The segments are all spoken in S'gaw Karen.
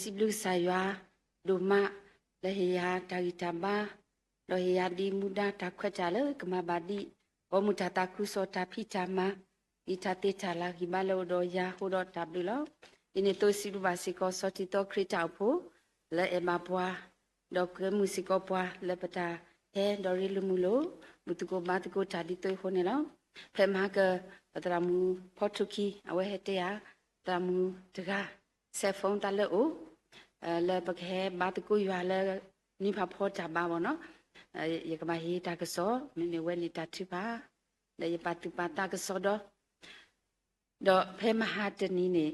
စံးဘျုးကစၢ်ယွၤဒိၣ်မး လၢဟ့ၣ်ယၤတၢ်ဂံၢ်တၢ်ဘါ, ဒီးဟ့ၣ်ယၤဒံးမူဒါတၢ်ခွဲးတၢ်ယာ်လၢကမၤဘၣ်ဒံး ဘီမုၢ်တၢ်သးခုကစီၣ်တၢ်ဖံးတၢ်မၤ ဒ်တၢ်သ့တၢ်လၤဂံၢ်ဘါလၢအိၣ်ဒီးယၤအဃိဒီးတၢ်ဘျုးလီၤ. ဒ်န့ၣ်အသိးစံးဘျုးဘၣ်စ့ၢ်ကီး စီၤတံၤသီခရံာ်တၢ်အိၣ်ဖှိၣ် လၢအဲၣ်ဘၣ်ပှၤ ဒီးကွဲမုာ်စ့ၢ်ကီးပှၤလၢပတၢ်ဟဲဒီးရ့လိာ်မုာ်လိာ် ဘူၣ်သကိးဘါသကိးတၢ်ဒ်သိးအဃိန့ၣ်လီၤ. ဖဲမဟါက ပသရၣ်မုၣ်ဖီထိခံ အဝဲဟဲတဲယၤ သရၣ်မုၣ်တဂၤ cell phone သးလၢအိၣ် လၢပကဟဲဘါသကိးယွၤလၢ နွံဖးဖီတၢ်ဘါဘၣ်နီၤ, ယကဘၣ်ဟ့ၣ်တၢ်ကစီၣ် မ့မ့ၢ်ဝဲန့ၣ်တၢ်ထုကဖၣ် ဒီးယပာ်သူၣ်ပာ်သးကစီၣ်ဒီး ဒီးဖဲမဟါတနံၤန့ၣ်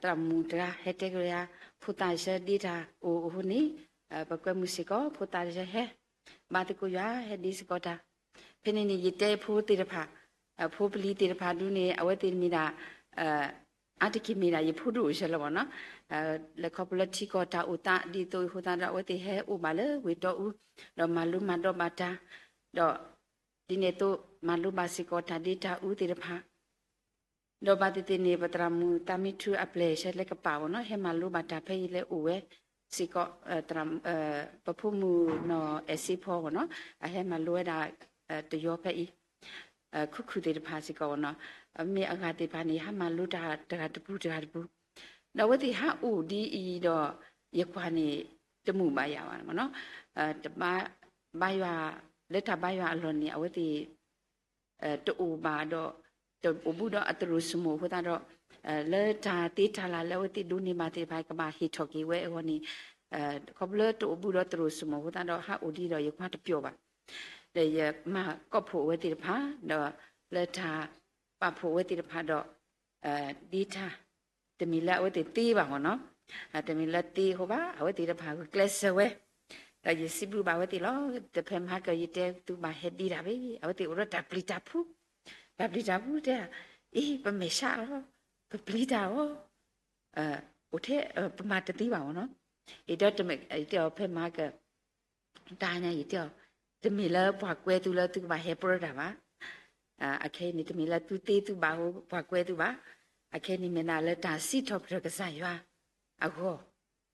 သရၣ်မုၣ်တဂၤဟဲတဲက့ၤယၤ ဖိသၣ်တဆၢဒ့တၢ်အိၣ်အဃိန့ၣ် ပကွဲမုာ်စ့ၢ်ကီး ဖိသၣ်တဆၢဟဲ ဘါသကိးယွၤ ဟဲဒ့စ့ၢ်ကီးတၢ်. ဖဲန့ၣ်န့ၣ် ယတဲဖိသ့ၣ်တဖၣ် ဖိပလံၤသ့ၣ်တဖၣ်ဒုန့ၣ် အဝဲသ့ၣ်မ့ၢ်ဒၣ် အါတက့ၢ်မ့ၢ်ဒၣ် ယဖိဒိၣ်အဆၢလၢၤဘၣ်နီၤ, လၢခီဖျိလၢထံကီၢ်တၢ်အိၣ်သးဒ်သိးအဃိသတးဒီး အဝဲသ့ၣ်ဟဲအိၣ်ဘၣ်လၢဝ့ၢ်တီအူ ဒီးမၤလိမၤဒိးဘၣ်တၢ်, ဒီး ဒ်န့ၣ်အသိး မၤလိဘၣ်စ့ၢ်ကီးတၢ်ဒ့တၢ်အူသ့ၣ်တဖၣ် ဒီးဘၣ်သ့ၣ်သ့ၣ်န့ၣ် ပသရၣ်မုၣ်သးမံထူအပျဲၢ်ဆၢလၢကပာ်ဘၣ်နီၤ ဟဲမၤလိဘၣ်တၢ်ဖဲအံၤလၢအိၣ်ဝဲစ့ၢ်ကီး ပဖိမုၣ်နီၢ်အဲၣ်စ့ဖီဘၣ်နီၤ အဟဲမၤလိဝဲဒၣ် တယီဖဲအံၤ ခုၣ်ခုၣ်သ့ၣ်တဖၣ်စ့ၢ်ကီးဘၣ်နီၤ, မ့ၢ်အဂၤသ့ၣ်တဖၣ်န့ၣ် ဟးမၤလိတၢ်တဂၤတပူၤတဂၤတပူၤ, ဒီးအဝဲသ့ၣ်ဟးအိၣ်ဒ်အံၤဒီး ယကွၢ်န့ၣ် တမုာ်ဘၣ်ယၤဘၣ်နီၤ, တဘါ ဘါယွၤ လၢတၢ်ဘါယွၤအလီၢ်န့ၣ် အဝဲသ့ၣ် တအိၣ်ဘၣ်ဒီး တအိၣ်ဘူးဒီးအတရိၣ်စမိၣ်အဃိသတးဒီး လၢတၢ်သ့တၢ်လၤလၢအဝဲသ့ၣ်ဒိးန့ၢ်ဘၣ်သ့ၣ်တဖၣ် ကဘၣ်ဟ့ၣ်ထီၣ်က့ၤဝဲအဂီၢ်န့ၣ် ခီဖျိလၢတအိၣ်ဘူးဒီးတရိၣ်စမိၣ်အဃိသတးဒီး ဟးအိၣ်ဒ်ဒီးယကွၢ်တပျီၢ်ဘၣ်, ဒီးယမၤကိးဖှိၣ်အဝဲသ့ၣ်တဖၣ် ဒီးလၢတၢ်ပာ်ဖှိၣ်အဝဲသ့ၣ်တဖၣ်ဒီး ဒ်တၢ် တမ့ၢ်လၢအဝဲသ့ၣ်သ့ဘၣ်မ့ၢ်နီၤ, တမ့ၢ်လၢသ့အဃိဘၣ် အဝဲသ့ၣ်တဖၣ်ဂုာ်ကျဲးစၢးဝဲ, ဒီးယစံးဘျုးဘၣ်အဝဲသ့ၣ်လီၤ. တဖဲမဟါက ယတဲသုဘၣ်ဟဲဒ့တၢ်ဘၣ် အဝဲသ့ၣ်အိၣ်ဒီးတၢ်ပျံၤတၢ်ဖုး, တၢ်ပျံၤတၢ်ဖုးတဲ အ့ ပမဲာ်ဆှးလီၤ, ပပျံၤတၢ်လီၤ, အိၣ်ထဲ ပမၤတသ့ဘၣ်မ့ၢ်နီၤ, ယတဲအီၤဖဲမဟါက တၢ်ညါယတဲအီၤ တမ့ၢ်လၢပှၤကွဲသုလၢသုကဘၣ်ဟဲပြၢတၢ်ဘၣ်, အခဲအံၤန့ၣ် တမ့ၢ်လၢသုသ့သုဘၣ်အဃိ ပှၤကွဲသုဘၣ်, အခဲအံၤန့ၣ်မ့ၢ်ဒၣ်လၢတၢ်စံးထီၣ်ပတြၢၤကစၢ်ယွၤအဂီၢ်,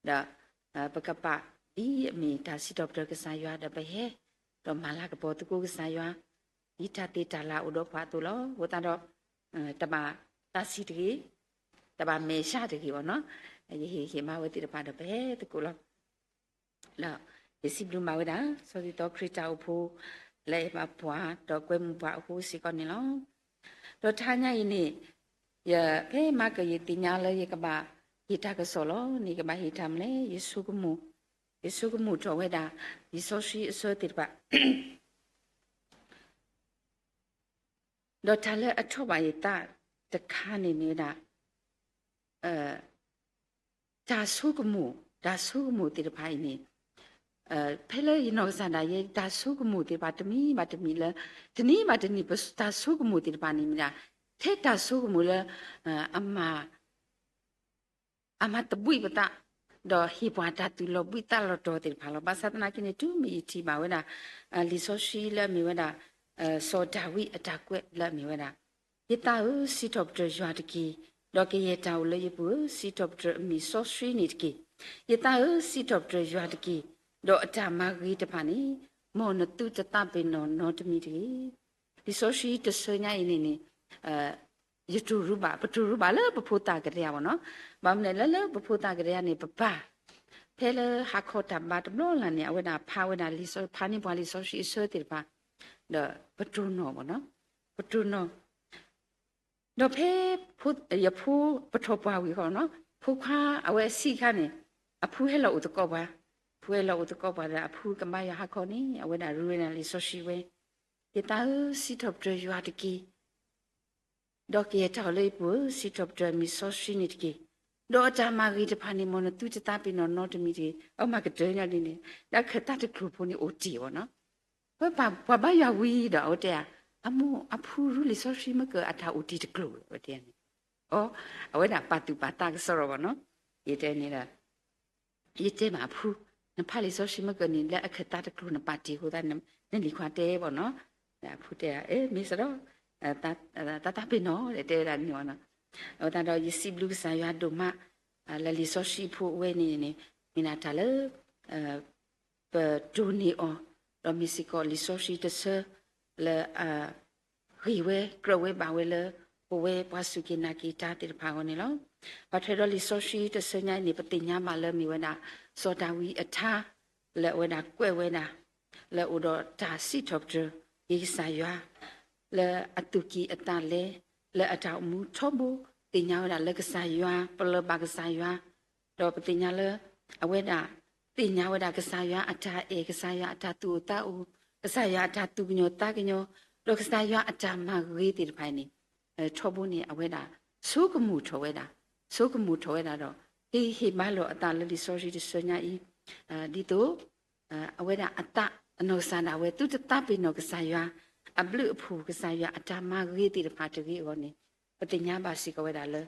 ဒီး ပကပာ်ဒ်အမ့ၢ်တၢ်စံးထီၣ်ပတြၢၤကစၢ်ယွၤဒီးပဟဲ ဒီးမၤလၤကပီၤသကိးကစၢ်ယွၤ ဒ်တၢ်သ့တၢ်လၤအိၣ်ဒီးပှၤအသိးလီၤ. အဃိသတးဒီး တဘၣ်သးဆံးတဂ့ၤ, တဘၣ်မဲာ်ဆှးတဂ့ၤဘၣ်နီၤ, ယဟ့ၣ်ဂံၢ်ဟ့ၣ်ဘါဝဲသ့ၣ်တဖၣ်ဒီးပဟဲသကိးလီၤ. ဒီးယစံးဘျုးဘၣ်ဝဲဒၣ် စီၤတံၤသီခရံာ်တၢ်အိၣ်ဖှိၣ် လၢအဲၣ်ဘၣ်ပှၤ ဒီးကွဲမုာ်ပှၤအဃိစ့ၢ်ကီးန့ၣ်လီၤ. ဒီးတဟါညါအံၤန့ၣ် ယ ဖဲမဟါက ယသ့ၣ်ညါလၢယကဘၣ်ဟ့ၣ်တၢ်ကစီၣ်လီၤ န့ၣ်ယကဘၣ်ဟ့ၣ်တၢ်မနုၤလဲၣ်, ယဆိကမိၣ်, ယဆိကမိၣ်ထီၣ်ဝဲဒၣ် လံာ်စီဆှံအဆၢသ့ၣ်တဖၣ် ဒီးတၢ်လၢအထီၣ်ဘၣ်ယသးတခါန့ၣ်မ့ၢ်ဝဲဒၣ် တၢ်ဆိကမိၣ်, တၢ်ဆိကမိၣ်သ့ၣ်တဖၣ်အံၤန့ၣ် ဖဲလၢယနီၢ်ကစၢ်ဒၣ်ယဲ တၢ်ဆိကမိၣ်သ့ၣ်တဖၣ် တမံၤဘၣ်တမံၤလၢ တနံၤဘၣ်တနံၤ တၢ်ဆိကမိၣ်သ့ၣ်တဖၣ်န့ၣ်မ့ၢ်ဒၣ် ထဲတၢ်ဆိကမိၣ်လၢ အမၤ အမၤသဘှံးပသး ဒီးဟ့ၣ်ပှၤတၢ်သူၣ်လီၤဘှံးသးလီၤတီၤသ့ၣ်တဖၣ်လီၤ. ဘၣ်ဆၣ်သနာ်က့န့ၣ် တုၤမ့ၢ်ယထံၣ်ဘၣ်ဝဲဒၣ် လံာ်စီဆှံလၢအမ့ၢ်ဝဲဒၣ် စီၤဒၤဝံးအတၢ်ကွဲးလၢအမ့ၢ်ဝဲဒၣ် ယသးဧၢ, စံးထီၣ်ပတြၢၤယွၤတက့ၢ်. ဒီးကယဲၢ်တၢ်အိၣ်လၢယပူၤဧၢ, စံးထီၣ်ပတြၢၤအမံၤစီဆှံန့ၣ်တက့ၢ်. ယသးဧၢ, စံးထီၣ်ပတြၢၤယွၤတက့ၢ်. ဒီးအတၢ်မၤဂ့ၤတဖၣ်န့ၣ် မ်နသုတသးပ့ၤနီၣ်နီတမံၤတဂ့ၤ. လံာ်စီဆှံတဆၢညါအံၤန့ၣ်န့ၣ် ယတိၢ်ရူဘၣ်, ပတိၢ်ရူဘၣ်လၢပဖိသၣ်ကတၢၢ်ယၤဘၣ်နီၤ. ဘၣ်မနုၤလဲၣ် လၢလၢပဖိသၣ်ကတၢၢ်ယၤန့ၣ် ပပၢ် ဖဲလၢဟါခီတၢ်ဘါတဘျီလၢ်န့ၣ် အဝဲဒၣ်ဖးဝဲဒၣ်လံာ်စီ, ဖးန့ၢ်ပှၤလံာ်စီဆှံအဆၢသ့ၣ်တဖၣ် ဒီးပတိၢ်နီၣ်ဘၣ်နီၤ, ပတိၢ်နီၣ် ဒီးဖဲ ယဖိ ပထီၣ်ပှၢ်ဝံၤဃီနီၤ, ဖိခွါအဝဲအဆံးအခါန့ၣ် အဖုဟဲလီၤအိၣ်သကိးပှၤ, ဖုဟဲလီၤအိၣ်သကိးပှၤဒီး အဖုကဘါယွၤဟါခီန့ၣ် အဝဲဒၣ်ရူဝဲဒၣ်လံာ်စီဆှံဝဲ, ယသးဧၢ, စံးထီၣ်ပတြၢၤယွၤတက့ၢ်. ဒီးကယဲၢ်တၢ်အိၣ်လၢယပူၤဧၢ, စံးထီၣ်ပတြၢၤမံၤစီဆှံန့ၣ်တက့ၢ်. ဒီးအတၢ်မၤဂ့ၤတဖၣ်န့ၣ် မ်နသုတသးပ့ၤနီၣ်နီတမံၤတဂ့ၤ. အမၤကတၢၢ်ညါဒ်န့ၣ် လၢအခၢၣ်သးတကျိၤဖိန့ၣ်အိၣ်တ့ၢ်ဘၣ်နီၤ. ပှၤဘါယွၤဝံၤဒီး အဝဲတဲဧါ, အမိၢ်အဖုရူလံာ်စီဆှံမ့ၢ်က အတၢ်အိၣ်တ့ၢ်တကျိၤ အဝဲတဲန့ၣ်. အ အဝဲဒၣ်ပာ်သူၣ်ပာ်သးကစီၣ်ဒီးဘၣ်နီၤ. ယတဲန့ၣ်ဒီး ယတဲမးအဖု, နဖးလံာ်စီဆှံမ့ၢ်ကန့ၣ် လၢအခၢၣ်သးတကျိၤနပာ်တ့ၢ်အဃိသတး နလံၤခွါတဲဘၣ်နီၤ. အဖုတဲဒၣ် အဲ မ့ၢ်စ့ၢ်ဒီး သးသးပ့ၤနီၣ် တဲဝဲဒၣ်န့ၣ်ဘၣ်နီၤ. အဃိသတးဒီး ယစံးဘျုးကစၢ်ယွၤဒိၣ်မး လၢလံာ်စီဆှံဖိအဝဲန့ၣ်န့ၣ် မ့ၢ်ဒၣ်တၢ်လၢ ပဒိးန့ၢ်အီၤ, ဒီးမ့ၢ်စ့ၢ်ကီးလံာ်စီဆှံတဆၢလၢ ဂ့ၤဝဲကြၢးဝဲဘၣ်ဝဲလၢ ပဝဲပှၤစူၢ်က့ၤနာ်က့ၤတၢ်သ့ၣ်တဖၣ်အဂီၢ်န့ၣ်လီၤ. ဘၣ်ထွဲဒီးလံာ်စီဆှံတဆၢညါအံၤန့ၣ် ပသ့ၣ်ညါဘၣ်လၢမ့ၢ်ဝဲဒၣ် စီၤဒၤဝံးအထါ လၢအဝဲဒၣ်ကွဲးဝဲဒၣ် လၢအအိၣ်ဒီးတၢ်စံးထီၣ်ပတြၢၤက့ၤကစၢ်ယွၤ လၢအသူၣ်ကံၢ်အသးလဲ လၢအတၢ်အိၣ်မူထီဘိ သ့ၣ်ညါဝဲဒၣ်လၢကစၢ်ယွၤ ပလၢၢ်ဘၣ်ကစၢ်ယွၤ, ဒီးပသ့ၣ်ညါလၢ အဝဲဒၣ် သ့ၣ်ညါဝဲဒၣ်ကစၢ်ယွၤအတၢ်အဲၣ်, ကစၢ်ယွၤအတၢ်သူၣ်အိၣ်သးအိၣ်, ကစၢ်ယွၤအတၢ်သူၣ်ကညီၤသးကညီၤ, ဒီးကစၢ်ယွၤအတၢ်မၤဂ့ၤသ့ၣ်တဖၣ်န့ၣ် ထီဘိန့ၣ် အဝဲဒၣ် ဆိကမိၣ်ထီၣ်ဝဲဒၣ်, ဆိကမိၣ်ထီၣ်ဝဲဒၣ်ဒီး ဟ့ၣ်ဟ့ၣ်ဘါလီၤအသးလၢလံာ်စီဆှံတဆၢညါအံၤ ဒ်သိး အဝဲဒၣ်အသးအနီၢ်ကစၢ်ဒၣ်ဝဲ သုတသးပ့ၤနီၣ်ကစၢ်ယွၤ အဘျုးအဖှိၣ် ကစၢ်ယွၤအတၢ်မၤဂ့ၤသ့ၣ်တဖၣ်တဂ့ၤအဂီၢ်န့ၣ် ပသ့ၣ်ညါဘၣ်စ့ၢ်ကီးဝဲဒၣ်လၢ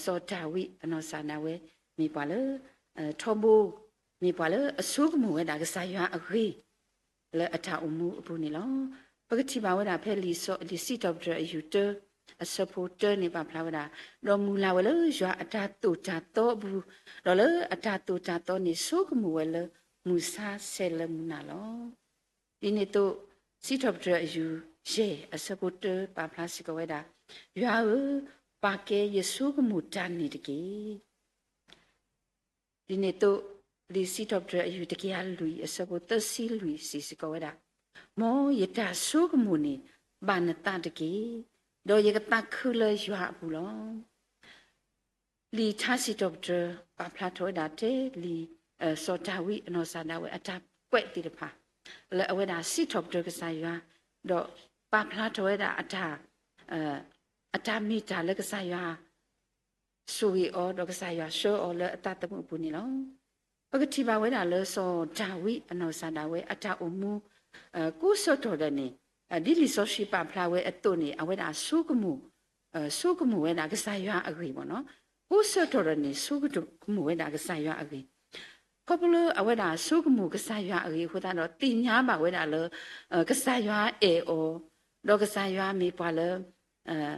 စီၤဒၤဝံးအနီၢ်ကစၢ်ဒၣ်ဝဲ မ့ၢ်ပှၤလၢ ထီဘိ မ့ၢ်ပှၤလၢအဆိကမိၣ်ဝဲဒၣ်ကစၢ်ယွၤအဂ့ၢ် လၢအတၢ်အိၣ်မူအပူၤန့ၣ်လီၤ. ပကထံၣ်ဘၣ်ဝဲဒၣ်ဖဲလံာ်စီ လံာ်စံးထီၣ်ပတြၢၤအယူၢ်တၢ အဆၢဖိတၢန့ၣ်ပာ်ဖျါဝဲဒၣ်, ဒီးမုၢ်လၢ်ဝဲလၢယွၤအတၢ်သိၣ်တၢ်သီအပူၤ, ဒီးလၢအတၢ်သိၣ်တၢ်သီန့ၣ် ဆိကမိၣ်ဝဲလၢမုၢ်ဆါဆဲးလၢမုၢ်နၤလီၤ. ဒ်န့ၣ်အသိး စံးထီၣ်ပတြၢၤအယူၢ်ယဲၢ်အဆၢဖိတၢပာ်ဖျါစ့ၢ်ကီးဝဲဒၣ်, ယွၤဧၢ, ပာ်ကဲယဆိကမိၣ်တၢ်န့ၣ်တက့ၢ်. ဒ်န့ၣ်အသိး လံာ်စံးထီၣ်ပတြၢၤအယူၢ်တကယၤလွံၢ်အဆၢဖိသၢဆံလွံၢ်စံးစ့ၢ်ကီးဝဲဒၣ်, မ်ယတၢ်ဆိကမိၣ်န့ၣ် ဘၣ်နသးတက့ၢ်, ဒီးယကသးခုလၢယွၤအပူၤလီၤ. လံာ်ထါစံးထီၣ်ပတြၢၤ ပာ်ဖျါထီၣ်ဝဲဒၣ်ထဲလံာ် စီၤဒၤဝံးအနီၢ်ကစၢ်ဒၣ်ဝဲအတၢ်ကွဲးသ့ၣ်တဖၣ် လၢအဝဲဒၣ်စံးထီၣ်ပတြၢၤကစၢ်ယွၤ, ဒီးပာ်ဖျါထီၣ်ဝဲဒၣ်အတၢ် အတၢ်မ့ၢ်တၢ်လၢကစၢ်ယွၤ ဆိၣ်ဂ့ၤအီၤ ဒီးကစၢ်ယွၤဆှၢအီၤလၢအသးသမူအပူၤန့ၣ်လီၤ. ပကထံၣ်ဘၣ်ဝဲဒၣ်လၢစီၤဒၤဝံးအနီၢ်ကစၢ်ဒၣ်ဝဲအတၢ်အိၣ်မူ ကိးဆၢကတီၢ်ဒၣ်န့ၣ် ဒ်လံာ်စီဆှံပာ်ဖျါဝဲအသိးန့ၣ် အဝဲဒၣ်ဆိကမိၣ် ဆိကမိၣ်ဝဲဒၣ်ကစၢ်ယွၤအဂ့ၢ်မ့ၢ်နီၤ, ကိးဆၢကတီၢ်ဒၣ်န့ၣ် ဆိကမိၣ်ဝဲဒၣ်ကစၢ်ယွၤအဂ့ၢ်, ခီဖျိလၢအဝဲဒၣ်ဆိကမိၣ်ကစၢ်ယွၤအဂ့ၢ်အဃိသတးဒီး သ့ၣ်ညါဘၣ်ဝဲဒၣ်လၢ ကစၢ်ယွၤအဲၣ်အီၤ, ဒီးကစၢ်ယွၤမ့ၢ်ပှၤလၢ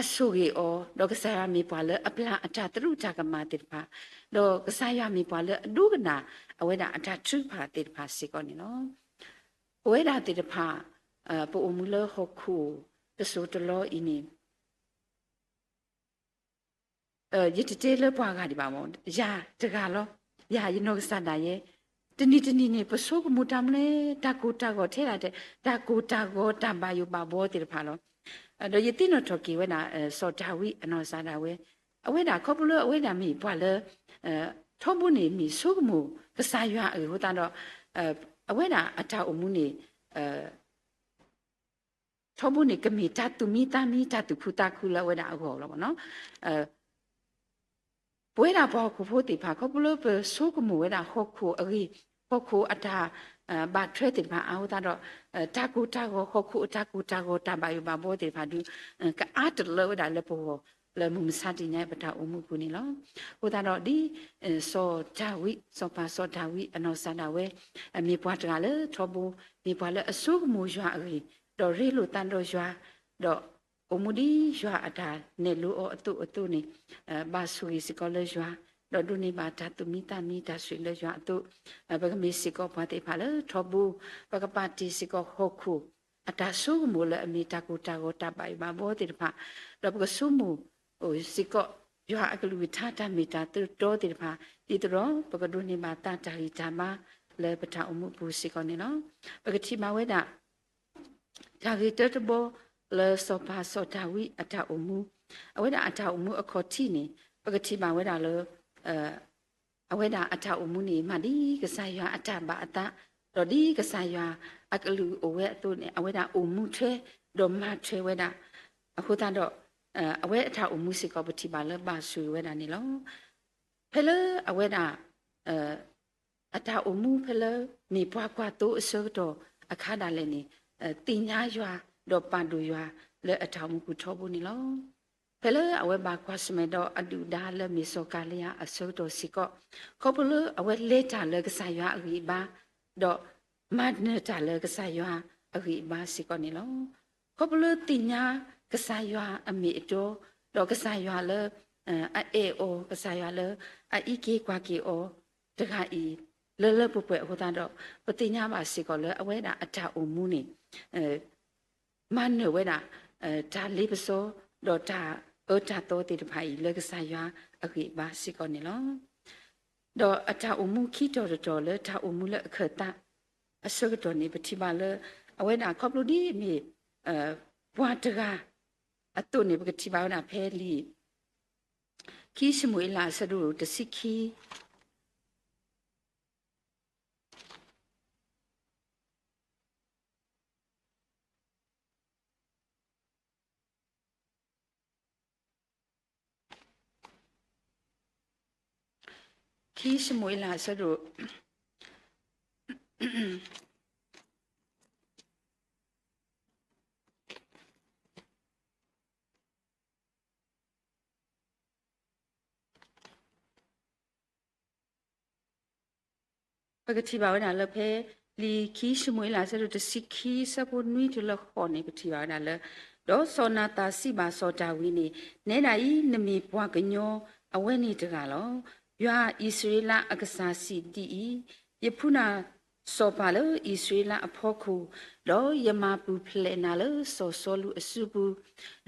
အဆိၣ်ဂ့ၤအီၤ, ဒီးကစၢ်ယွၤမ့ၢ်ပှၤလၢအပျၢ်အတၢ်သရူးတၢ်ကမၣ်သ့ၣ်တဖၣ်, ဒီးကစၢ်ယွၤမ့ၢ်ပှၤလၢအဒိကနၣ် အဝဲဒၣ်အတၢ်ထုကဖၣ်သ့ၣ်တဖၣ်စ့ၢ်ကီးန့ၣ်လီၤ. ပဝဲဒၣ်သ့ၣ်တဖၣ် ပအိၣ်မူလၢဟီၣ်ခိၣ်တစိၤတလီအံၤန့ၣ် ယတတဲလၢပှၤဂၤဒံးဘၣ်မ့ၢ် ယၤတဂၤလီၤ. ယၤယနီၢ်ကစၢ်ဒၣ်ယဲ တနံၤတနံၤန့ၣ် ပဆိကမိၣ်တၢ်မနုၤလဲၣ် တၢ်ကိၢ်တၢ်ဂီၤထဲဒၣ်ထဲ တၢ်ကိၢ်တၢ်ဂီၤတၢ်ဘၣ်ယိၣ်ဘၣ်ဘှီသ့ၣ်တဖၣ်လီၤ. ဒီးယသ့ၣ်နီၣ်ထီၣ်က့ၤဝဲဒၣ် စီၤဒၤဝံးအနီၢ်ကစၢ်ဒၣ်ဝဲ အဝဲဒၣ်ခီဖျိလၢအဝဲဒၣ်မ့ၢ်ပှၤလၢ ထီဘိန့ၣ်မ့ၢ်ဆိကမိၣ်ကစၢ်ယွၤအဂ့ၢ်အဃိသတးဒီး အဝဲဒၣ်အတၢ်အိၣ်မူန့ၣ် ထီဘိန့ၣ် ကမ့ၢ်တၢ်သူၣ်မံသးမံ တၢ်သူၣ်ခုသးခုလၢအဝဲဒၣ်အဂီၢ်လီၤမ့ၢ်နီၤ. ပဝဲဒၣ်ပှၤဟီၣ်ခိၣ်ဖိသ့ၣ်တဖၣ် ခီဖျိလၢပဆိကမိၣ်ဝဲဒၣ်ဟီၣ်ခိၣ်အဂ့ၢ် ဟီၣ်ခိၣ်အတၢ် ဘၣ်ထွဲသ့ၣ်တဖၣ်အဃိသတးဒီး တၢ်ကိၢ်တၢ်ဂီၤ ဟီၣ်ခိၣ်အတၢ်ကိၢ်တၢ်ဂီၤ တၢ်ဘၣ်ယိၣ်ဘၣ်ဘှီသ့ၣ်တဖၣ်ဒုး ကအါတလၢဝဲဒၣ်လၢပဂီၢ် လၢမုၢ်မဆါတနံၤညါပတၢ်အိၣ်မူအပူၤန့ၣ်လီၤ. အဃိသတးဒီးဒ် စီၤဒၤဝံး စီၤပၤစီၤဒၤဝံးအနီၢ်ကစၢ်ဒၣ်ဝဲ မ့ၢ်ပှၤတဂၤလၢထီဘိ မ့ၢ်ပှၤလၢအဆိကမိၣ်ယွၤအဂ့ၢ် ဒီးရ့လိာ်သးဒီးယွၤ ဒီးအိၣ်မူဒ်ယွၤအတၢ်နဲၣ်လိအီၤအသိးအသိးန့ၣ် ဘၣ်ဆိၣ်ဂ့ၤစ့ၢ်ကီးလၢယွၤ ဒီးဒိးန့ၢ်ဘၣ်တၢ်သူၣ်မံသးမံတၢ်ဆိၣ်ဂ့ၤလၢယွၤအသိး ပကမ့ၢ်စ့ၢ်ကီးပှၤသ့ၣ်တဖၣ်လၢထီဘိ ပကပာ်တ့ၢ်စ့ၢ်ကီးဟီၣ်ခိၣ် အတၢ်ဆိကမိၣ်လၢအမ့ၢ်တၢ်ကိၢ်တၢ်ဂီၤတၢ်ဘၣ်ယိၣ်ဘၣ်ဘှီသ့ၣ်တဖၣ် ဒီးပကဆိကမိၣ် စ့ၢ်ကီး ယွၤအကလုၢ်ကထါတၢ်မ့ၢ်တၢ်တီသ့ၣ်တဖၣ် ဒ်သိးဒီး ပကဒိးန့ၢ်ဘၣ်သးတၢ်ဂံၢ်တၢ်ဘါလၢပတၢ်အိၣ်မူအပူၤစ့ၢ်ကီးန့ၣ်လီၤ. ပကထံၣ်ဘၣ်ဝဲဒၣ် တၢ်ဂ့ၢ်တၢတဘီလၢစီၤပၤစီၤဒၤဝံးအတၢ်အိၣ်မူ အဝဲဒၣ်အတၢ်အိၣ်မူအခီၣ်ထံးန့ၣ် ပကထံၣ်ဘၣ်ဝဲဒၣ်လၢ အဝဲဒၣ်အတၢ်အိၣ်မူန့ၣ် မ့ၢ်ဒ်ကစၢ်ယွၤအတၢ်ဘၣ်အသး ဒီးဒ်ကစၢ်ယွၤအကလုၢ်အိၣ်ဝဲအသိးန့ၣ် အဝဲဒၣ်အိၣ်မူထွဲ ဒီးမၤထွဲဝဲဒၣ် အဃိသတးဒီး အဝဲအတၢ်အိၣ်မူစ့ၢ်ကီးပထံၣ်ဘၣ်လၢဘၣ်ဆိၣ်ဂ့ၤဝဲဒၣ်န့ၣ်လီၤ. ဖဲလၢအဝဲဒၣ် အတၢ်အိၣ်မူဖဲလၢ မ့ၢ်ပှၤကွၢ်သိအဆၢကတီၢ်အခါဒၣ်လဲာ်န့ၣ် သ့ၣ်ညါယွၤ ဒီးပာ်ဒိၣ်ယွၤလၢအတၢ်အိၣ်မူပူၤထီဘိန့ၣ်လီၤ. ဖဲလၢအဝဲဘၣ်ကွၢ်ဆၢၣ်မဲာ်ဒီးအဒုၣ်အဒါလၢမ့ၢ်စီၤကၤလံယၤအဆၢကတီၢ်စ့ၢ်ကီး ခီဖျိလၢအဝဲလဲၤတၢ်လၢကစၢ်ယွၤအဂံၢ်အဘါ ဒီးမၤနၢၤတၢ်လၢကစၢ်ယွၤအဂံၢ်အဘါစ့ၢ်ကီးန့ၣ်လီၤ. ခီဖျိလၢသ့ၣ်ညါကစၢ်ယွၤအမ့ၢ်အတီ ဒီးကစၢ်ယွၤလၢ အအဲၣ်အီၤကစၢ်ယွၤလၢ အအံးက့ၤကွၢ်က့ၤအီၤတဂၤအံၤ လၢလၢပှဲၤပှဲၤအဃိသတးဒီး ပသ့ၣ်ညါဘၣ်စ့ၢ်ကီးလၢအဝဲဒၣ်အတၢ်အိၣ်မူန့ၣ် မၤနၢၤဝဲဒၣ် တၢ်လ့ပစီ ဒီးတၢ်အၢတၢ်သီသ့ၣ်တဖၣ်အံၤ လၢကစၢ်ယွၤအဂံၢ်အဘါစ့ၢ်ကီးန့ၣ်လီၤ. ဒီးအတၢ်အိၣ်မူခံတီၤတတီၤလၢတၢ်အိၣ်မူလၢအခၢၣ်သးအဆၢကတီၢ်န့ၣ် ပထံၣ်ဘၣ်လၢ အဝဲဒၣ်ခီဖျိဒ်အမ့ၢ် ပှၤတဂၤအသိးန့ၣ် ပကထံၣ်ဘၣ်ဝဲဒၣ်ဖဲလံာ် ခံၡမူၤအ့လးအဆၢဒိၣ်တဆံခံ ခံၡမူၤအ့လးအဆၢဒိၣ် ပကထံၣ်ဘၣ်ဝဲဒၣ်လၢဖဲ လံာ်ခံၡမူၤအ့လးအဆၢဒိၣ်တဆံခံ ဆၢဖိနွံတုၤလၢဃိးန့ၣ် ပထံၣ်ဘၣ်ဝဲဒၣ်လၢ ဒီးစီၤနၤသၣ်စံးဘၣ်စီၤဒၤဝံးန့ၣ်, နဲဒၣ်အံၤ နမ့ၢ်ပှၤကညီအဝဲန့ၣ်တဂၤလီၤ. ယွၤအံၣ်စရ့လးအကစၢ်စံးဒ်အံၤ, ယဖှူနၤစီၤပၤလၢအံၣ်စရ့လးအဖီခိၣ်, ဒီးယမၤပူၤဖျဲးနၤလၢစီၤစီလူးအစုပူ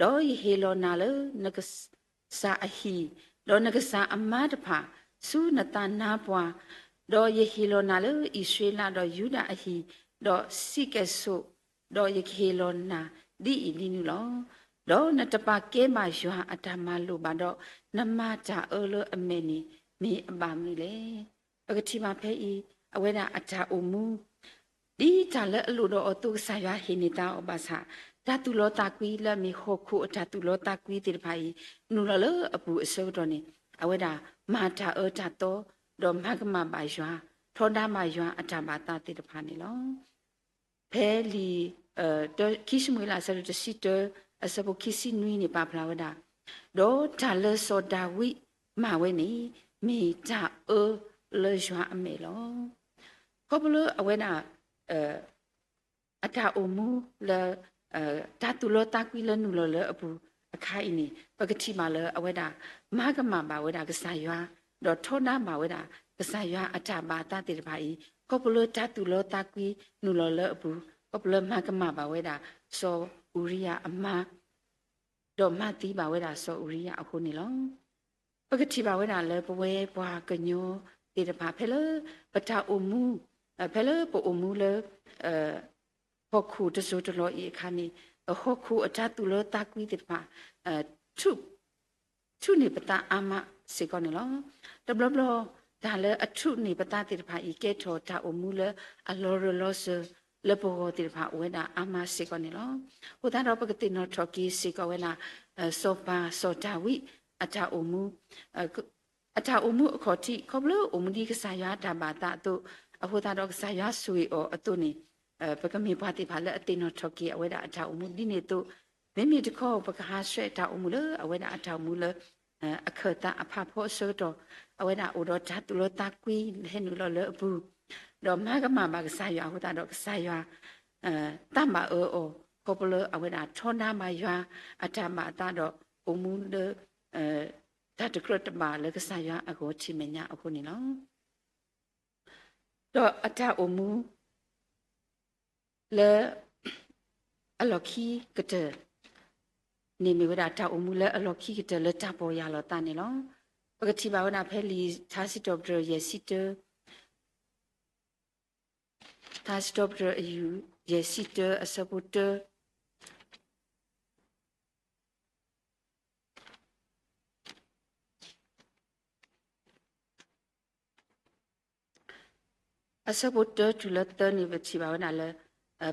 ၤ, ဒီးယဟ့ၣ်လီၤနၤလၢနကစၢ်အဟံၣ်, ဒီးနကစၢ်အမါတဖၣ်ဆူနသးနါပှၢ်, ဒီးယဟ့ၣ်လီၤနၤလၢအံၣ်စရ့လးဒီးယူဒၤအဟံၣ်, ဒီးစံးကဲၣ်ဆိး, ဒီးယကဟ့ၣ်လီၤနၤဒ်အံၤဒ်နုၤလီၤ. ဒီးနတပာ်ကဲဘၣ်ယွၤအတၢ်မၤလိာ်ဘၣ်ဒီး, နမၤတၢ်အၢလၢအမဲာ်န့ၣ် မ့ၢ်အဘၣ်မနုၤလဲၣ်. ပကထံၣ်ဘၣ်ဖဲအံၤ အဝဲဒၣ်အတၢ်အိၣ်မူ ဒ်တၢ်လၢအလိၣ်ဒီးအီၤအသိး ကစၢ်ယွၤဟ့ၣ်န့ၢ်သးအီၤဘၣ်ဆၣ်, တၢ်သူၣ်လီသးကွံလၢအမ့ၢ်ဟီၣ်ခိၣ်အတၢ်သူၣ်လီသးကွံသ့ၣ်တဖၣ်အံၤ နုာ်လီၤလၢအပူၤအဆၢကတီၢ်န့ၣ် အဝဲဒၣ်မၤတၢ်အၢတၢ်သီ, ဒီးမၤကမၣ်ဘၣ်ယွၤ, ထီဒါဘၣ်ယွၤအတၢ်ဘၣ်သးသ့ၣ်တဖၣ်န့ၣ်လီၤ. ဖဲလံာ် ခံၡမူၤအ့လးအဆၢဒိၣ်တဆံတၢ အဆၢဖိခံဆံနွံန့ၣ် ပာ်ဖျါဝဲဒၣ်, ဒီးတၢ်လၢစီၤဒၤဝံးမၤဝဲန့ၣ် မ့ၢ်တၢ်အၢလၢယွၤအမဲာ်လီၤ. ခီဖျိလၢအဝဲဒၣ် အတၢ်အိၣ်မူလၢ တၢ်သူၣ်လီသးကွံလၢနုာ်လီၤလၢအပူၤအခါအံၤန့ၣ် ပကထံၣ်ဘၣ်လၢအဝဲဒၣ် မၤကမၣ်ဘၣ်ဝဲဒၣ်ကစၢ်ယွၤ, ဒီးထီဒါဘၣ်ဝဲဒၣ်ကစၢ်ယွၤအတၢ်ဘၣ်သးသ့ၣ်တဖၣ်အံၤ, ခီဖျိလၢတၢ်သူၣ်လီသးကွံနုာ်လီၤလၢအပူၤ, ခီဖျိလၢမၤကမၣ်ဘၣ်ဝဲဒၣ် စီၤအူၤရံယၤအမါ ဒီးမၤသံဘၣ်ဝဲဒၣ်စီၤအူၤရံယၤအဃိန့ၣ်လီၤ. ပကထံၣ်ဘၣ်ဝဲဒၣ်လၢပဝဲပှၤကညီသ့ၣ်တဖၣ် ဖဲလၢပတၢ်အိၣ်မူ, ဖဲလၢပအိၣ်မူလၢ ဟီၣ်ခိၣ်တစိၢ်တလီၢ်အံၤအခါန့ၣ်, ဟီၣ်ခိၣ်အတၢ်သူၣ်လီသးကွံသ့ၣ်တဖၣ် ထုးန့ၢ်ပသးအါမးစ့ၢ်ကီးန့ၣ်လီၤ. တဘျီဘျီ တၢ်လၢအထုးန့ၢ်ပသးသ့ၣ်တဖၣ်အံၤ ကဲထီၣ်တၢ်အိၣ်မူလၢအလီၤရၢၢ်လီၤစၢၤလၢပဂီၢ်သ့ၣ်တဖၣ်အိၣ်ဝဲဒၣ်အါမးစ့ၢ်ကီးန့ၣ်လီၤ. အဃိသတးဒီးပကသ့ၣ်နီၣ်ထီၣ်က့ၤစ့ၢ်ကီးဝဲဒၣ် စီၤပၤစီၤဒၤဝံးအတၢ်အိၣ်မူ အတၢ်အိၣ်မူအခီၣ်ထံး ခီဖျိအိၣ်မူဒ်ကစၢ်ယွၤတၢ်ဘၣ်သးအသိး, အဃိသတးဒီးကစၢ်ယွၤဆိၣ်ဂ့ၤအီၤအသိးန့ၣ်, ပကမ့ၢ်ပှၤသ့ၣ်တဖၣ်လၢအသ့ၣ်နီၣ်ထီၣ်က့ၤအဝဲဒၣ်အတၢ်အိၣ်မူဒ်န့ၣ်အသိး, မ့မ့ၢ်တခီ ပကဟးဆှဲးတၢ်အိၣ်မူလၢအဝဲဒၣ်အတၢ်အိၣ်မူလၢ အခၢၣ်သးအဖးဖီအဆၢကတီၢ်, အဝဲဒၣ်အိၣ်ဒီးတၢ်သူၣ်လီသးကွံဟဲနုာ်လီၤလၢအပူၤ, ဒီးမၤကမၣ်ဘၣ်ကစၢ်ယွၤအဃိသတးဒီးကစၢ်ယွၤ သးဘၣ်အၢအီၤ ခီဖျိလၢအဝဲဒၣ်ထီဒါဘၣ်ယွၤအတၢ်ဘၣ်အသးဒီး အိၣ်မူလၢ တၢ်တကြၢးတဘၣ်လၢကစၢ်ယွၤအဂီၢ်ထံးမဲာ်ညါအဃိန့ၣ်လီၤ. ဒီးအတၢ်အိၣ်မူ လၢ အလီၢ်ခံကတၢၢ် န့ၣ်မ့ၢ်ဝဲဒၣ်တၢ်အိၣ်မူလၢအလီၢ်ခံကတၢၢ်လၢတၢ်ပီၢ်ယၢ်လီၤသးန့ၣ်လီၤ. ပကထံၣ်ဘၣ်ဝဲဒၣ်ဖဲလံာ်ထါစံးထီၣ်ပတြၢၤယဲၢ်ဆံတၢ, ထါစံးထီၣ်ပတြၢၤအယုၢ် ယဲၢ်ဆံတၢအဆၢဖိတၢ အဆၢဖိတၢတုၤလၢသၢန့ၣ် ပထံၣ်ဘၣ်ဝဲဒၣ်လၢ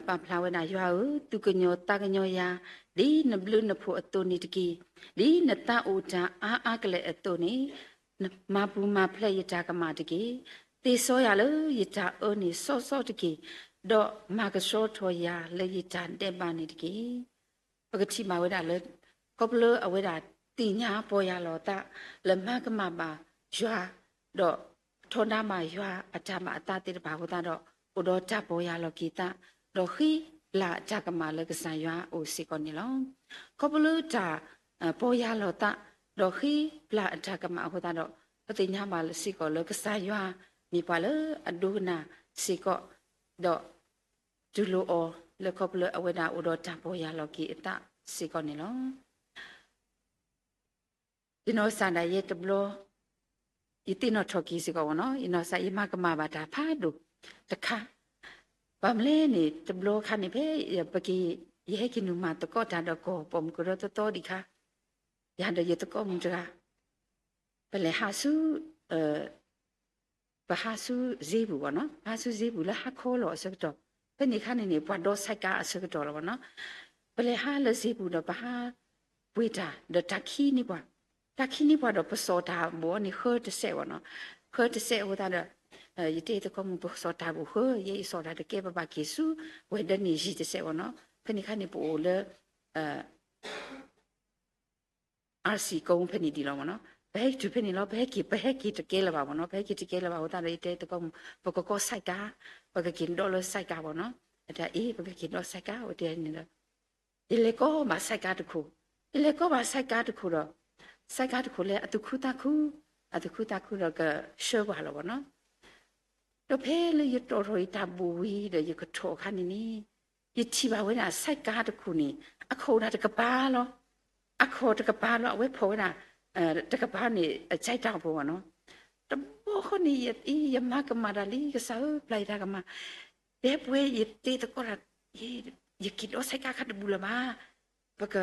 ပာ်ဖျါဝဲဒၣ် ယွၤဧၢ, သူၣ်ကညီၤသးကညီၤယၤ ဒ်နဘျုးနဖှိၣ်အသိးန့ၣ်တက့ၢ်. ဒ်နသးအိၣ်တၢ်အါအါကလဲာ်အသိးန့ၣ် မၤပူၤမၤဖျဲးယတၢ်ကမၣ်တက့ၢ်. သ့စီယၤလၢယတၢ်အၢန့ၣ်စီစီတက့ၢ်, ဒီးမၤကဆှီထီၣ်ယၤလၢယတၢ်ဒဲးဘးန့ၣ်တက့ၢ်. ပကထံၣ်ဘၣ်ဝဲဒၣ်လၢ ခီဖျိအဝဲဒၣ်သ့ၣ်ညါပီၢ်ယၢ်လီၤသး လၢမၤကမၣ်ဘၣ်ယွၤ ဒီးထီဒါဘၣ်ယွၤအတၢ်ဘၣ်အသးသ့ၣ်တဖၣ်အဃိသတးဒီး အိၣ်ဒီးတၢ်ပီၢ်ယၢ်လီၤက့ၤသး ဒီးဃံလၤတၢ်ကမၣ်လၢကစၢ်ယွၤအအိၣ်စ့ၢ်ကီးန့ၣ်လီၤ. ခီဖျိလၢတၢ် ပီၢ်ယၢ်လီၤသး ဒီးဃ့ပျၢ်အတၢ်ကမၣ်အဃိသတးဒီး ပသ့ၣ်ညါဘၣ်စ့ၢ်ကီးလၢကစၢ်ယွၤမ့ၢ်ပှၤလၢအဒိကနၣ်စ့ၢ်ကီး, ဒီးတူၢ်လိာ်အီၤလၢခီဖျိအဝဲဒၣ်အိၣ်ဒီးတၢ်ပီၢ်ယၢ်လီၤက့ၤအသးစ့ၢ်ကီးန့ၣ်လီၤ. ယနီၢ်ကစၢ်ဒၣ်ယဲတဘျီ ယသ့ၣ်နီၣ်ထီၣ်က့ၤစ့ၢ်ကီးဘၣ်နီၤ, ယနီၢ်ကစၢ်ယမၤကမၣ်ဘၣ်တၢ်ဖးဒိၣ်တခါ, ဘၣ်မနုၤလဲၣ်န့ၣ် တဘျီခါန့ၣ် ဖဲပက့ၤ ယဟဲက့ၤနုာ်မၤသကိးတၢ်ဒီးကီၢ်ပိာ်မုၣ်ကရၢသီသီဒံးခါ, ယၤဒီးယသကိးမုၣ်တဂၤ ပလဲၤဟးဆူ ပဟးဆူစ့ပူၤဘၣ်နီၤ, ပဟးဆူစ့ပူၤလၢဟါခီလီၤအဆၢကတီၢ်, ဖဲန့ၣ်ခါန့ၣ်န့ၣ် ပှၤဒီးဆဲးကါအဆၢကတီၢ်လီၤဘၣ်နီၤ, ပလဲၤဟးလၢစ့ပူၤဒီးပဟးပှ့ၤတၢ် ဒီးတၢ်ခံန့ၢ်ပှၤ, တၢ်ခံန့ၢ်ပှၤဒီးပစီၣ်တၢ်ဘိးန့ၣ်ဃၢတစဲးဘၣ်နီၤ, ဃၢတစဲးအဃိသတးဒီး ယတဲသကိးမုၣ်ပစီၣ်တၢ်ဘိးဃၢ ယဲယစီၣ်တၢ်တကဲ ပဘၣ်က့ၤဆူ ဝဲၤဒၢးန့ၣ်ယံၤတစဲးဘၣ်နီၤ, ဖဲန့ၣ်ခါန့ၣ်ပအိၣ်လၢ အါစံၣ်ကိဖဲန့ၣ်ဒံးလီၤမ့ၢ်နီၤ, ပဟဲတုၤဖဲန့ၣ်လီၤ, ပဟဲက့ၤ ပဟဲက့ၤတကဲလၢၤဘၣ်မ့ၢ်နီၤ, ပဟဲက့ၤတကဲလၢၤဘၣ်အဃိသတးဒီး ယတဲသကိးမုၣ် ပကကိးဆဲးကါ, ပကက့ၤဒီးလၢဆဲးကါဘၣ်နီၤ, အတၢ်အ့ ပကက့ၤဒီးဆဲးကါ ဝဲတဲန့ၣ်ဒီး ယလဲၤကိးဘၣ်ဆဲးကါတခိၣ်, ယလဲၤကိးဘၣ်ဆဲးကါတခိၣ်ဒီး ဆဲးကါတခိၣ်လၢအသူၣ်ခုသးခု, အသူၣ်ခုသးခုဒီးကဆှၢပှၤလီၤဘၣ်နီၤ, ဒီးဖဲလၢယတီၣ်ထီၣ်ယတၢ်ဘိးဝံၤဒီးယကထီၣ်အခါန့ၣ်န့ၣ်, ယထံၣ်ဘၣ်ဝဲဒၣ်ဆဲးကါတခိၣ်န့ၣ် အခီၣ်ဒၣ်တကပၤလီၤ, အခီၣ်တကပၤလီၤ အဝဲဖီၣ်ဝဲဒၣ် တကပၤန့ၣ် အကၠဲးတၢ်ဖိဘၣ်နီၤ, တဘျီဃီန့ၣ် ယမၤကမၣ်တၢ်လံ ကစၢ်ဧၢ ပျၢ်ယတၢ်ကမၣ်, တဲပှဲၤယတဲသကိးတၢ် ယက့ၤဒီးဆဲးကါခါတဘူၣ်လၢၤဘၣ်, ပက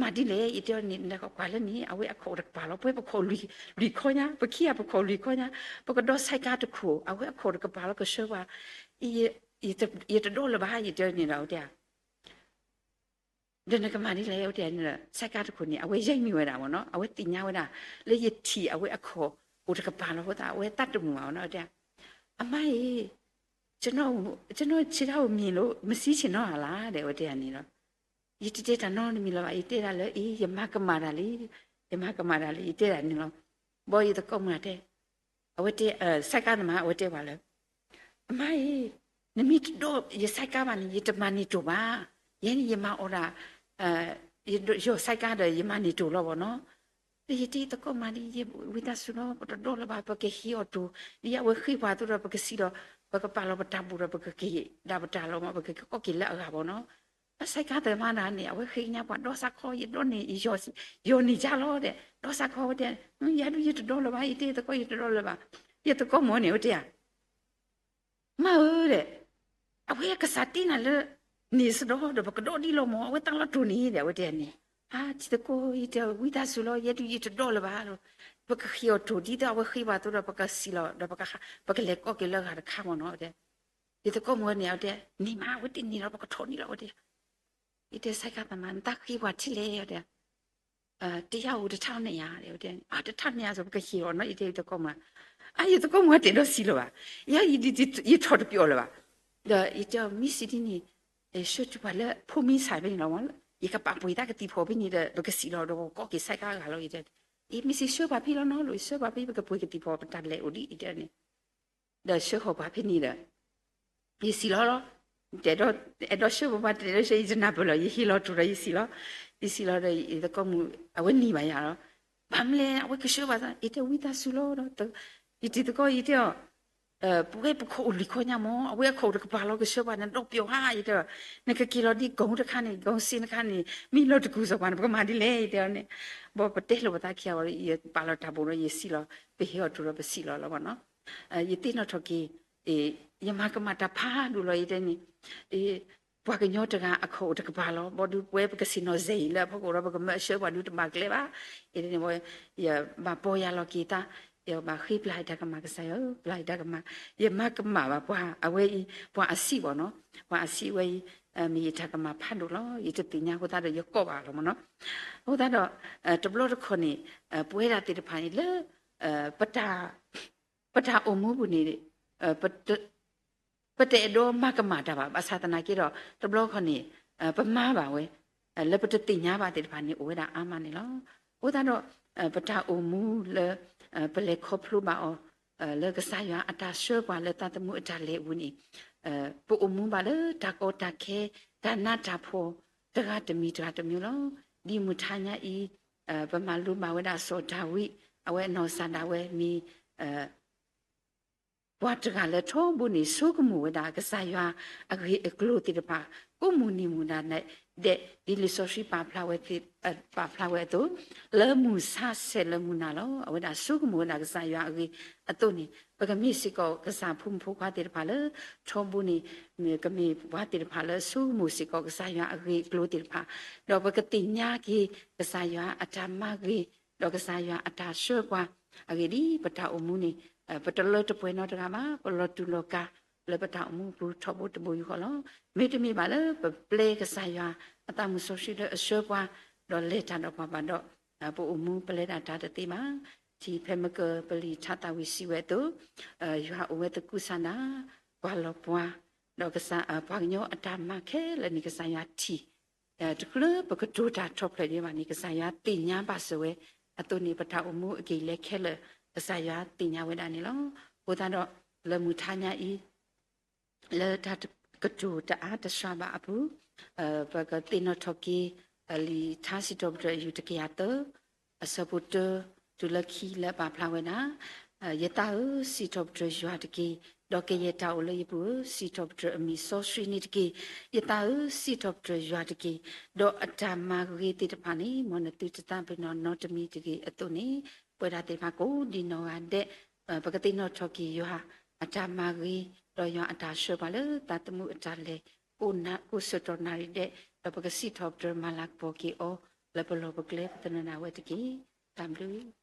မၤဒ်လဲၣ် ယတဲအီၤန့ၣ် ကွၢ်လၢန့ၣ် အဝဲအခီၣ်တကပၤလီၤ, ပှဲၤပခီၣ်လွံၢ်ခီညါ, ပခံဂၤပခီၣ်လွံၢ်ခီညါ, ပကဒီးဆဲးကါတခိၣ် အဝဲအခီၣ်တကပၤလီၤ ကဆှၢပှၤ, ယတဒီလၢၤဘၣ် ယတဲန့ၣ်ဒီး အဝဲတဲ ဒီးနကမၤဒ်လဲၣ် အဝဲတဲန့ၣ်ဒီး ဆဲးကါတခိၣ်န့ၣ် အဝဲယဲၢ်မံၤဝဲဒၣ်မ့ၢ်နီၤ, အဝဲသ့ၣ်ညါဝဲဒၣ် လၢယထံၣ်အဝဲအခီၣ်အိၣ်တကပၤလီၤအဃိသတး အဝဲသးတမုာ်ဘၣ်မ့ၢ်နီၤ, အဝဲတဲ အမါအံၤ ကျွန်တော် ကျွန်တော်ခြေထောက်ကိုမြင်လို့ မစီးချင်တော့တာလား တဲ့ အဝဲတဲဒၣ်န့ၣ်လီၤ. ယတတဲတၢ်နီတမံၤလၢၤဘၣ်, ယတဲဒၣ်လၢ အ့ ယမၤကမၣ်တၢ်လံ, ယမၤကမၣ်တၢ်လံ ယတဲဒၣ်န့ၣ်လီၤ. ဘီယသကိးမုၣ်တဲ, အဝဲတဲ ဆဲးကါသမား အဝဲတဲပှၤလၢ အမါအံၤ နမ့ၢ်တဒီးယဆဲးကါဘၣ်န့ၣ် ယတမၤန့ၢ်တိၢ်ဘၣ်, ယဲန့ၣ်ယမၤအီၣ်ဒၣ် ယဆဲးကါဒီးယမၤန့ၢ်တိၢ်လီၤဘၣ်နီၤ. ဒီးယတဲသကိးမုၣ်ဒ် ယဝံသးစူၤလီၤ ပတဒီလၢၤဘၣ် ပကဟ့ၣ်အီၤတိၢ်, ဒ်အဝဲဃ့ပှၤအသိးဒီး ပကစံးလီၤ ပကပာ်လီၤပတၢ်ဘူၣ်ဒီး ပကက့ၤဒၣ်ပတၢ်လီၤမး ပကက့ၤကိးက့ၤလၢအဂၤဘၣ်နီၤ. အဆဲးကါသမားဒၣ်န့ၣ် အဝဲဃ့ကညးပှၤဒီးစးခီ ယဒီန့ၣ် ယီၤန့ၢ်ယါလီၤဒီး ဒီးစးခီဝဲတဲ ယၤဒုးယတဒီလၢၤဘၣ် ယတဲသကိးယတဒီလၢၤဘၣ်. ယသကိးမုၣ်န့ၣ် အဝဲတဲဧါ မါဧၢဒီး အဝဲကစၢ်တ့နၤလၢ န့ၣ်စဒီဒီး ပကဒီဒ်လီၤမး အဝဲတၢ်လီၤတိၢ်န့ၣ်ဒီး အဝဲတဲန့ၣ်, အါ တံၤသကိး ယတဲဝံသးစူၤလီၤ ယဲဒုးယတဒီလၢၤဘၣ်, ပကဃ့အီၤတိၢ်ဒ်သိးအဝဲဃ့ပှၤအသိးဒီး ပကစံးလီၤဒီး ပကလဲၤကိးက့ၤလၢအဂၤတခါမးနီၤ အဝဲတဲ. ယသကိးမုၣ်ဝဲန့ၣ် အဝဲတဲ န့ၣ်မး အဝဲတ့န့ၣ်လီၤ ပကထီၣ်န့ၣ်လီၤ အဝဲတဲ. ယတဲဆဲးကါသမား နတၢ်ဃ့ပှၤထံၣ်လဲၣ် အဝဲတဲ တယၤအိၣ်တထါန့ၣ်ယါ တဲ တထါန့ၣ်ယါ ပကဟ့ၣ်အီၤနီၤ ယတဲယသကိးမုၣ်ဧါ. အါ ယသကိးမုၣ်ဧါတ့ဒီးစံးလၢၤဘၣ်, ယၤ ယထီၣ်တပျီလၢၤဘၣ်. ဒီးယတဲအီၤ မ့ၢ်စံးဒ်န့ၣ် ဆှၢတုၤပှၤလၢဖိမံဆၣ်ဖဲန့ၣ်လီၤ, ယကပာ်ပှ့ၤသးကသံၣ်ဖီဖဲန့ၣ်ဒီး ပကစံးလီၤဒီး ပကကိးက့ၤဆဲးကါအဂၤလီၤ ယတဲ. အ့ မ့ၢ်စံးဆှၢပှၤဖဲလီၤနီၤ လီၤ ယဆှၢပှၤဖဲ ပကပှ့ၤကသံၣ်ဖီ ပတၢ်လဲၤအိၣ်ဒ် ယတဲန့ၣ် ဒီးဆှၢဃီၤပှၤဖဲန့ၣ်ဒီး ယစံးလီၤလီၤ, အဲၣ်ဒိးဆှၢပှၤ တဲဒိးဆှၢ ယတနၢ်ပၢၢ်လီၤ ယဟ့ၣ်လီၤတိၢ်ဒီးယစံးလီၤ, ယစံးလီၤဒီး ယသကိးမုၣ် အဝဲနံၤဘၣ်ယၤလီၤ. ဘၣ်မနုၤလဲၣ် အဝဲကဆှၢပှၤသး ယတဲဝံသးစူၤလီၤဒီး ယတံၤသကိး ယတဲအီၤ ပဝဲပခိၣ်အိၣ်လွံၢ်ခီညါမး အဝဲအခိၣ်တကပၤလီၤ ကဆှၢပှၤ နဒီပျီဧါ ယတဲအီၤ, နကက့ၤလီၤဒ်ကိတခါန့ၣ် ကိစ့နခါန့ၣ် မ့ၢ်လီၤတကူၣ်စီၤပှၤန့ၣ် ပကမၤဒ်လဲၣ် ယတဲအီၤန့ၣ်, ဘၣ်ပတဲလိာ်ပသးခံဂၤဝဲ ယပာ်လီၤတၢ်ဘူၣ်ဒီးယစံးလီၤ ပဟ့ၣ်အီၤတိၢ်ဒီးပစံးလီၤလီၤဘၣ်နီၤ. ယသ့ၣ်နီၣ်ထီၣ်က့ၤ ယမၤကမၣ်တၢ်ဖးဒိၣ်လီၤ ယတဲန့ၣ်, ပှၤကညီတဂၤအခိၣ်အိၣ်တကပၤလီၤ ဘၣ်ဒုးပဝဲပကဆ့ၣ်နီၤစဲအံၤလၢအဖီခိၣ်ဒီး ပကမၢအဆှၢပှၤဒုးတဘၣ်ကျဲဘၣ်, ယတဲန့ၣ် ယဘၣ်ပီၢ်ယၢ်လီၤက့ၤသး, ယဘၣ်ဃ့ပျၢ်ယတၢ်ကမၣ် ကစၢ်ယွၤဧၢ ပျၢ်ယတၢ်ကမၣ်, ယမၤကမၣ်ဘၣ်ပှၤအဝဲအံၤ ပှၤအဆံးဘၣ်နီၤ, ပှၤအဆံးဝဲအံၤ မ့ၢ်ယတၢ်ကမၣ်ဖးဒိၣ်လီၤ ယတသ့ၣ်ညါအဃိသတးဒီးယကိးဘၣ်လီၤမ့ၢ်နီၤ. အဃိသတးဒီး တဘျီတခီၣ်န့ၣ် ပဝဲဒၣ်သ့ၣ်တဖၣ်န့ၣ်လၢ ပတၢ်အိၣ်မူပူၤန့ၣ် ပတအဲၣ်ဒိးမၤကမၣ်တၢ်ဘၣ် ဘၣ်ဆၣ်သနာ်က့ဒီး တဘျီတခီၣ်န့ၣ် ပမၤဘၣ်ဝဲ လၢပတသ့ၣ်ညါဘၣ်သ့ၣ်တဖၣ်န့ၣ် အိၣ်ဝဲဒၣ်အါမးန့ၣ်လီၤ. အဃိသတးဒီး ပတၢ်အိၣ်မူလၢ ပလဲၤခီဖျိဘၣ်အီၤ လၢကစၢ်ယွၤအတၢ်ဆှၢပှၤလၢသးသမူအတၢ်လဲၤအပူၤန့ၣ် ပအိၣ်မူဘၣ်လၢတၢ်ကီတၢ်ခဲ တၢ်နးတၢ်ဖှီၣ် တဂၤတမံၤတဂၤတမံၤလီၤ. ဒ်မုၢ်ထါညါအံၤ ပမၤလိမၤဝဲဒၣ်စီၤဒၤဝံး အဝဲအနီၢ်ကစၢ်ဒၣ်ဝဲမ့ၢ် ပှၤတဂၤလၢထီဘိန့ၣ်ဆိကမိၣ်ဝဲဒၣ်ကစၢ်ယွၤအဂ့ၢ်အကျိၤသ့ၣ်တဖၣ် ကိးမုၢ်နံၤမုၢ်နၤဒဲး ဒ်လံာ်စီဆှံပာ်ဖျါဝဲအသိး လၢမုၢ်ဆါဆဲးလၢမုၢ်နၤလီၤ. အဝဲဒၣ်ဆိကမိၣ်ဝဲဒၣ်ကစၢ်ယွၤအဂ့ၢ်အသိးန့ၣ် ပကမ့ၢ်စ့ၢ်ကီးကစၢ်ဖိမုၣ်ဖိခွါသ့ၣ်တဖၣ်လၢ ထီဘိန့ၣ် ကမ့ၢ်ပှၤသ့ၣ်တဖၣ်လၢဆိကမိၣ်စ့ၢ်ကီးကစၢ်ယွၤအဂ့ၢ်အကျိၤသ့ၣ်တဖၣ် ဒီးပကသ့ၣ်ညါက့ၤကစၢ်ယွၤအတၢ်မၤဂ့ၤ ဒီးကစၢ်ယွၤအတၢ်ဆှၢပှၤ အဂ့ၢ်ဒ်အံၤ ပတၢ်အိၣ်မူန့ၣ် ပတလၢတပှဲၤနီတဂၤဘၣ် ပလီၤတူာ်လီၤကာ်လၢပတၢ်အိၣ်မူအပူၤထီဘိတဘိယူၢ်ဃီလီၤ. မ့တမ့ၢ်ဘၣ်လၢပပျဲကစၢ်ယွၤအသးမုၢ်စီဆှံလၢအဆှၢပှၤ ဒီးလဲၤတၢ်ဒီးပှၤဘၣ်ဒီး ပအိၣ်မူပလဲၤဒၣ်တၢ်တသ့ဘၣ်. ထံၣ်ဖဲမကၢၢ်ပလံာ်ထါသးဝံၣ်စံးဝဲအသိး ယွၤအိၣ်ဝဲသကုၤဆန္ဒ ကွၢ်လီၤပှၤ ဒီးပှၤကညီအတၢ်မၤခဲလၢာ်န့ၣ် ကစၢ်ယွၤထံၣ် တချုးပကတိၤတၢ်ထီၣ်ဖျဲးဒံးဘၣ်န့ၣ် ကစၢ်ယွၤသ့ၣ်ညါဘၣ်စၢၤဝဲအသိးန့ၣ် ပတၢ်အိၣ်မူအက့ၢ်အလဲခဲလၢာ် ကစၢ်ယွၤသ့ၣ်ညါဝဲဒၣ်န့ၣ်လီၤ. အဃိသတးဒီး လၢမုၢ်ထါညါအံၤ လၢတၢ်ကတိၤတအါတစှၤဘၣ်အပူၤ ပကသ့ၣ်နီၣ်ထီၣ်က့ၤ လံာ်ထါစံးထီၣ်ပတြၢၤအယူၢ်တကယၤသၢ အဆၢဖိတၢ တုၤလၢခံလၢအပာ်ဖျါဝဲဒၣ် ယသးဧၢ, စံးထီၣ်ပတြၢၤယွၤတက့ၢ်. ဒီးကယဲၢ်တၢ်အိၣ်လၢယပူၤဧၢ, စံးထီၣ်ပတြၢၤအမံၤစီဆှံန့ၣ်တက့ၢ်. ယသးဧၢ, စံးထီၣ်ပတြၢၤယွၤတက့ၢ်. ဒီးအတၢ်မၤဂ့ၤသ့ၣ်တဖၣ်န့ၣ် မ်နသုတသးပ့ၤနီၣ်နီတမံၤတဂ့ၤအသိးန့ၣ် ပဝဲဒၣ်သ့ၣ်တဖၣ်ကိးဒံနီၢ်ဂၤဒဲး ပကသ့ၣ်နီၣ်ထီၣ်က့ၤယွၤအတၢ်မၤဂ့ၤ ဒီးယွၤအတၢ်ဆှၢပှၤလၢသးသမူအတၢ်လဲၤ ကိးဆၢကတီၢ်နၣ်ရံၣ်ဒဲး ဒီးပကစံးထီၣ်ပတြၢၤမၤလၤကပီၤက့ၤအီၤ လၢပလီၢ်ပကျဲပသနၢၣ်ဒၣ်ဝဲတက့ၢ်. တၢ်ဘျုး